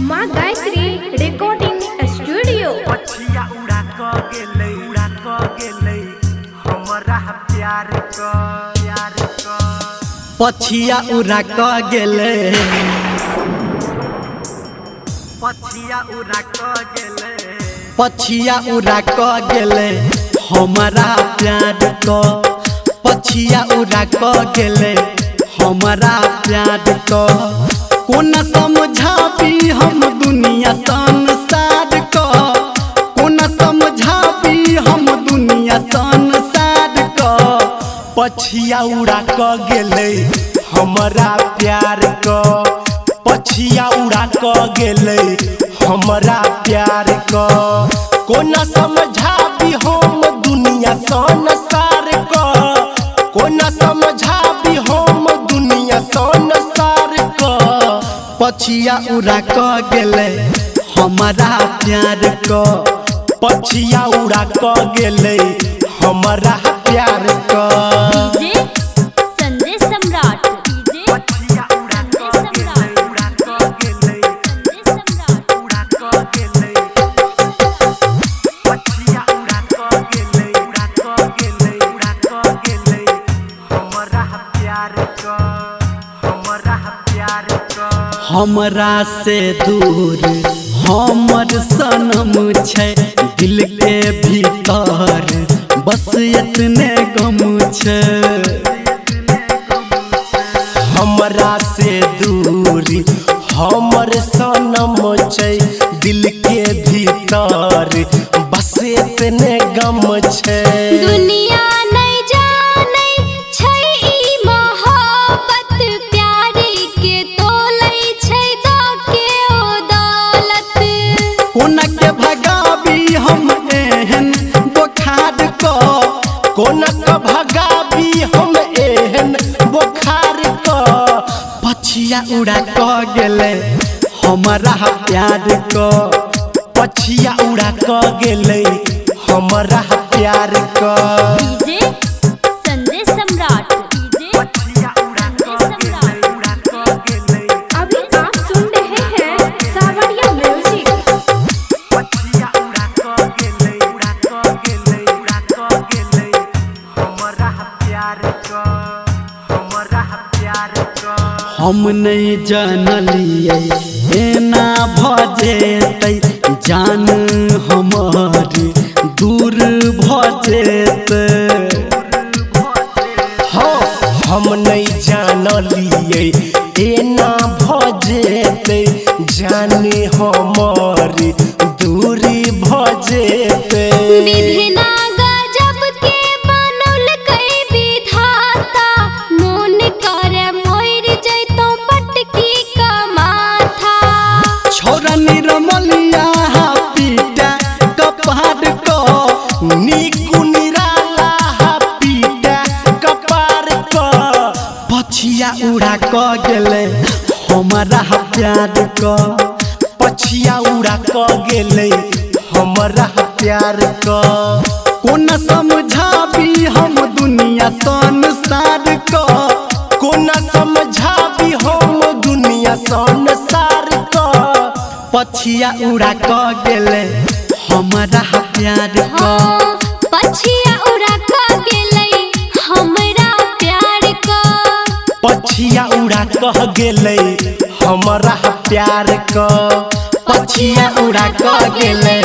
माँ Gayatri recording studio. पछिया उड़ा क गेलै, उड़ा क गेलै हमरा प्यार क, प्यार क। पछिया उड़ा क गेलै, पछिया उड़ा क गेलै, पछिया उड़ा क गेलै हमरा प्यार क। पछिया उड़ा क गेलै हमरा प्यार क। कोना समझाबी हम दुनिया संसार क, कोना समझाबी हम दुनिया संसार क। पछिया उड़ा क गेलै हमरा प्यार क। पछिया उड़ा क गेलै हमरा प्यार क। कोना समझाबी हम दुनिया संसार क, कोना समझाबी हम दुनिया संसार क। पछिया उड़ा क गेलै हमरा प्यार क। पछिया उड़ा क गेलै हमरा प्यार क। डीजे संजय सम्राट, डीजे पछिया उड़ा क गेलै, उड़ा क गेलै, संजय सम्राट, उड़ा क गेलै। पछिया उड़ा क गेलै, उड़ा क गेलै, उड़ा क गेलै हमरा प्यार क, हमरा प्यार क। हमरा से दूर हमर सनम छै, दिल के भीतर बस इतने गम छै। हमरा से दूरी हमर सनम छै, दिल के भीतर बस इतने गम छै। दुनिया नहीं जानै छै ई मोहब्बत, प्यार के तोलै छै द के ओ दौलत। कोना के भगाबी हम एहन बोखार क, कोना के भगाबी हम एहन बोखार क। पछिया उड़ा क गेलै हमरा प्यार क। पछिया उड़ा क गेलै हमरा प्यार क। डीजे संजय सम्राट, डीजे पछिया उड़ा क गेलै, उड़ा क गेलै, अभी आप सुन रहे हैं सावरिया म्यूजिक। पछिया उड़ा क गेलै, उड़ा क गेलै, उड़ा क गेलै हमरा प्यार क, हमरा प्यार क। हम नहीं जानलियै एना भ जेतै, जान हमर दूर भ जेतै। हाँ, हम नहीं जानलियै एना भ जेतै, जाने हमर दूरी भ जेतै। विधिना गजब के बनौलकै विधाता, मोन करे मरि जैतौ पटकी क माथा। छौरा निरमलिया पीटा कपार क, नीकु निराला पीटा कपार क। पछिया उड़ा क गेलै हमरा प्यार क। पछिया उड़ा क गेलै हमरा प्यार क। कोना समझाबी हम दुनिया संसार क, कोना समझाबी हम दुनिया संसार क। पछिया उड़ा क गेलै हमरा प्यार क। हाँ, पछिया उड़ा क गेलै हमरा प्यार क। पछिया उड़ा क गेलै हमरा प्यार क। पछिया उड़ा क गेलै